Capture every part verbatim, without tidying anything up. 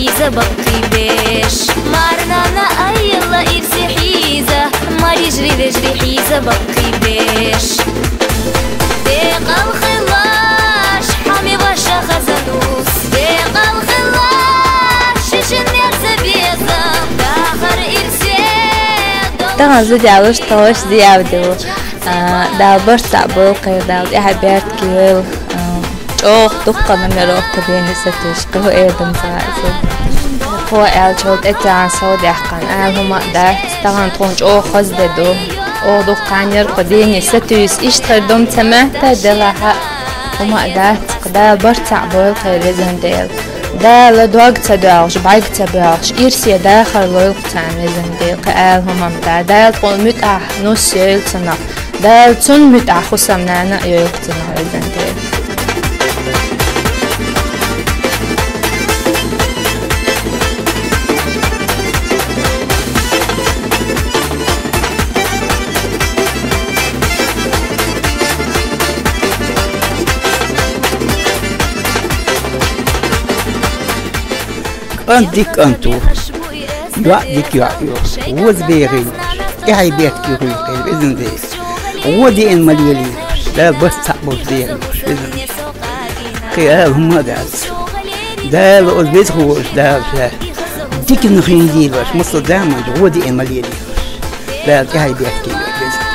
Хьийза баккхий беш, марнана айла ирсе хьийза, марижри вежри хьийза баккхий беш. Декъал хилаш, хьами ваша хазанус, декъал хилаш, шишин мерза безам, дахар ирсе. Таган зудялуш талаш зиявдил. А, Дала барт цхьаъ болхъе, Дала тӀехьа берд кийла. А, чӀоагӀа дуккха номеров кху дена сатуьйсу, кху эрдам ца хаьа. Кхо аьлчул тӀе царна сов даьккхина, ала хӀума а дац, тахана тхуна чӀоагӀа хоза де ду. Оха дукха ханера кху дена сатуьйсу, иштта хир ду ма ца моьтту, делахь а хӀума а дац, кху Дала барт цхьаъ болхъе, везан Дела. Дала дог ца доьлхуш, бӀаьрг ца боьлхуш, ирсе дахар лойла кху царна, везан Дела, кху ала хӀумам да. Дала тхуна муьтӀахь нус йойла цунах. Дала цунна муьтӀахь хӀусамнана а йойла кху цунах, везан Дела. КӀант дика кӀант ву, йоӀ дика йоӀ ю, веза бераш, тӀехьа берд кийла, везан Дела. Вон деана ма лелийла, Дала барт цхьаъ болчу дехнаш, везан Дела. Кхин ала хӀума а дац. Дала оцу веза хууш, Дала ша диканна хин дийла, массо а заманчохь вон деана ма лелийла. Дала тӀехьа берд кийла, веза.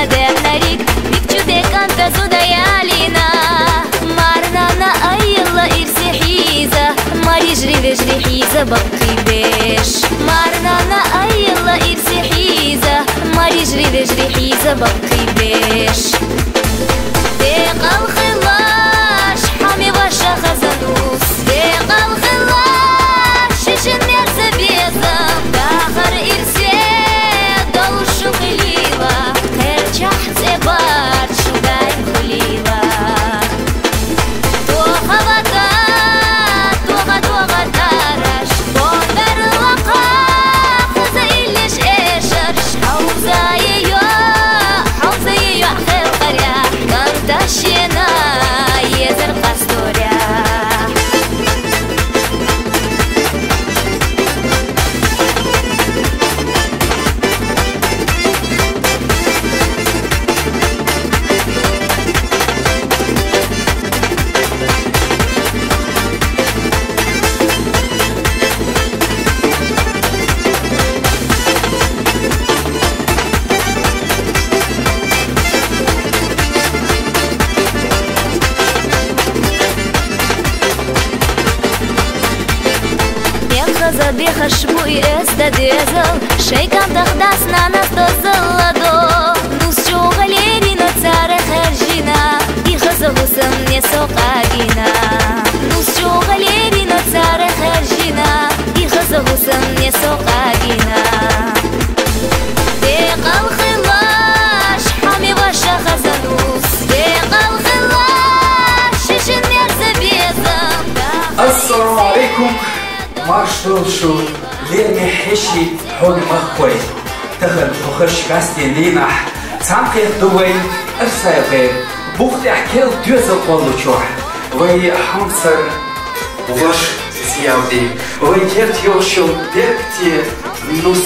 Дернарик, бик чу декан пезу даялина. Марнана айла ирсе хиза, марижри вежри хиза бакки беш. Марнана айла ирсе хиза, марижри вежри хиза бакки беш. Декъал хилаш, хами ваша хазанус. Декъал хилаш, шишин мерзе безам. Дахар ирсе, долушу хилила. Херчахь цебар, шудай хулила. Тоха вата, тоха, тоха тараш. Бондар лака, хаза илиш эшарш. Хавза её, хавза её хел харя. Канташена, езер касторя. Бехаза бехаш буй эс да дезал, шейкан тахдас нанас дозалладо. Нус чугъалери но царе хержина, и хаза гъусам не соқагина. Нус чугъалери но царе хержина, и хаза гъусам не соқагина. Декъал хилаш, хами ваша хазанус. Декъал хилаш, шишин мерзе безам. Ассаламу алейкум. Маршал шу, лерни хӀеши хьун махкой. Тахан хухаш гастин дийнахь цхьаьнакхет ду вай арсай гӀер. Бухтехь кел доьзал кхоллучохь. Вай хьамсар ваш сиявди. Вай керт йохшул дерг те нус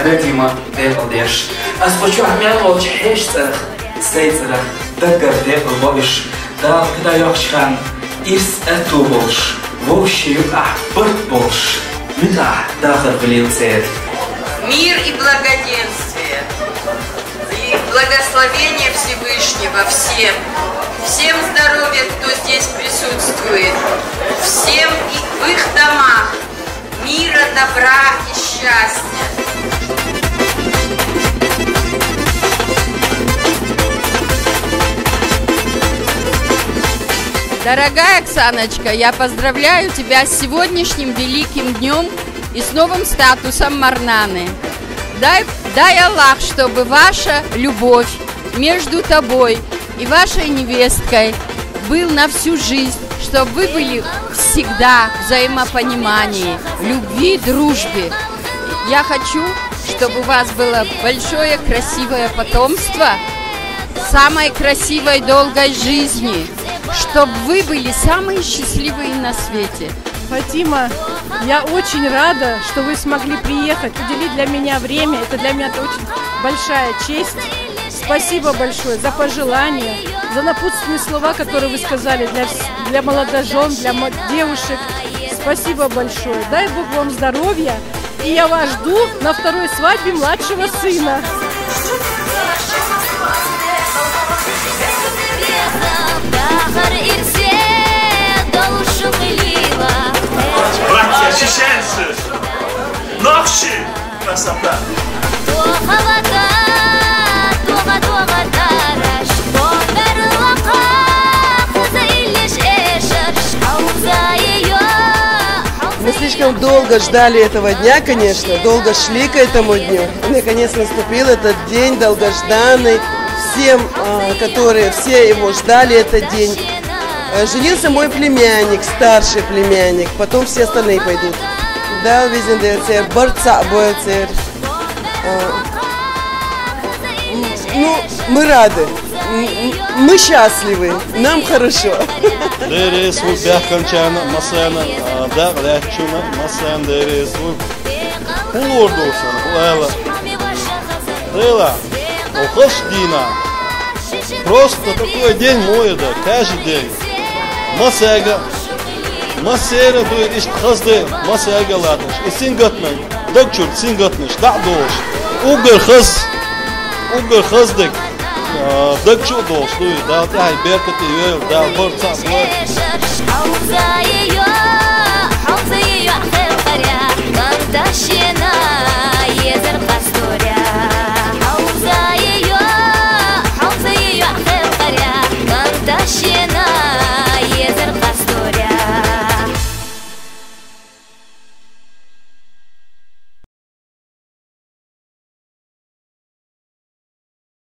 Радима декъал деш. Ас кху чохь мел волчу хьешан цӀарах, сайн цӀарах даггара декъал бо уьш. Дала кхидӀа йоккхучу ханна ирс аьтту болуш, вовшийн юкъахь барт болуш, муьтӀахь дахар хуьлийла церан. Мир и благоденствие, и благословение Всевышнего всем. Всем здоровья, кто здесь присутствует. Всем и в их домах. Мира, добра и счастья. Дорогая Оксаночка, я поздравляю тебя с сегодняшним великим днём и с новым статусом Марнаны. Дай, дай Аллах, чтобы ваша любовь между тобой и вашей невесткой был на всю жизнь, чтобы вы были всегда в взаимопонимании, любви, дружбе. Я хочу, чтобы у вас было большое красивое потомство, самой красивой долгой жизни, чтобы вы были самые счастливые на свете. Фатима, я очень рада, что вы смогли приехать, уделить для меня время. Это для меня очень большая честь. Спасибо большое за пожелания, за напутственные слова, которые вы сказали для, вс- для молодожён, для мо- девушек. Спасибо большое. Дай Бог вам здоровья. И я вас жду на второй свадьбе младшего сына. Братья чеченцы! Нохчи! Красота! Мы слишком долго ждали этого дня, конечно, долго шли к этому дню. И, наконец, наступил этот день долгожданный. Всем, а, которые все его ждали, этот день. Э, женился мой племянник, старший племянник, потом все остальные пойдут. Да, везде церковь, барца, церковь. А, м, ну, мы рады. М, м, мы счастливы. Нам хорошо. Деррис ву бехканчана, масана, а, да, лячуна, масана деррис ву. Хулор дурсан, хулала. Дела, охош дина. Просто такой день мой, да, каждый день. Масега, масера дуй ишт хазды, масега ладыш. И сингатман, докчур сингатмаш, да дош. Угар хаз, угар хаздаг. Дага чу а долуш дуй, Дала тӀаьхье беркате йойла, Дала барт цхьаъ бойла.